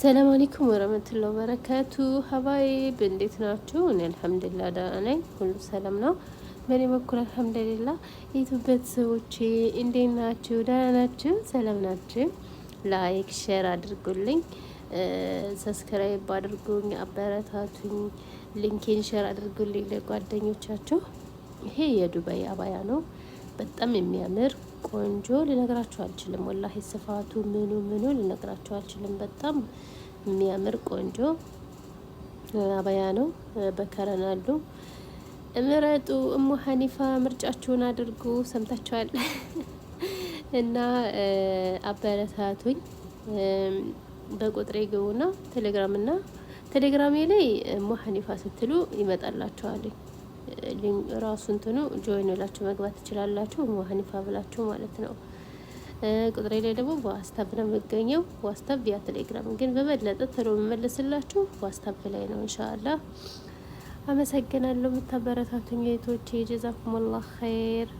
ሰላም አለይኩም ወረህመቱላሂ ወበረካቱ። ሀባይብ እንዴት ናችሁ? እኔ አልሐምዱሊላህ ደህና ነኝ፣ ሁሉ ሰላም ነው በእኔ በኩል አልሐምዱሊላህ። YouTube ቤተሰቦቼ እንዴት ናችሁ? ደህና ናችሁ? ሰላም ናችሁ? Like share አድርጉልኝ፣ subscribe አድርጉኝ፣ አበረታቱኝ፣ link ኤን share አድርጉልኝ ለጓደኞቻችሁ። ይሄ የዱባይ አባያ ነው። በጣም የሚያምር ቆንጆ ልነግራችሁ አልችልም። ወላሂ ስፋቱ ምኑ ምኑ ልነግራችሁ አልችልም። በጣም የሚያምር ቆንጆ አባያ ነው። በከረን አሉ፣ ምረጡ። እሙ ሀኒፋ ምርጫችሁን አድርጉ። ሰምታችኋል እና አበረታቱኝ። በቁጥሬ ግቡና ቴሌግራም እና ቴሌግራሜ ላይ እሙ ሀኒፋ ስትሉ ይመጣላችኋል። ራሱ እንትኑ join ብላችሁ መግባት ትችላላችሁ። እሙ ሀኒፋ ብላችሁ ማለት ነው። ቁጥሬ ላይ ደግሞ በ WhatsApp ነው የምገኘው። WhatsApp ያ ቴሌግራም ግን በበለጠ ቶሎ የምመለስላችሁ WhatsApp ላይ ነው ኢንሻአላህ። አመሰግናለሁ የምታበረታቱኝ እህቶቼ። ጀዛኩሙላህ ኸይር።